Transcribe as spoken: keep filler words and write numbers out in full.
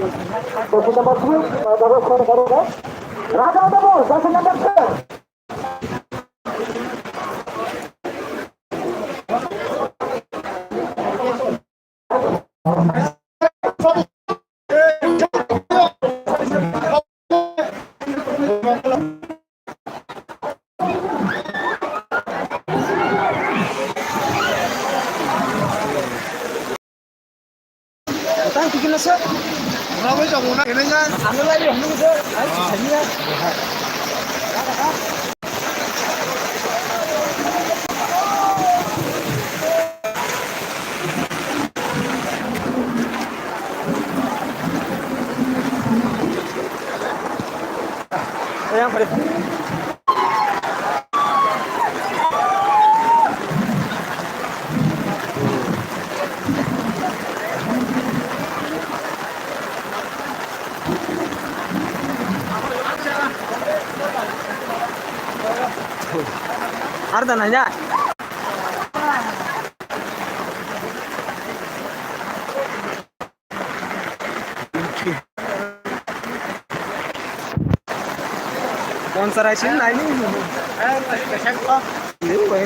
Jersey number three, uh, double score, double score. Raja Dabo, jersey number ten. Tang tikina sa. Rawi jong una kene nga. Ano lai yung nung sa. Ay, sa niya. Ayan, pare. Arda nanya. Sponsor aisin naini. Liu bai.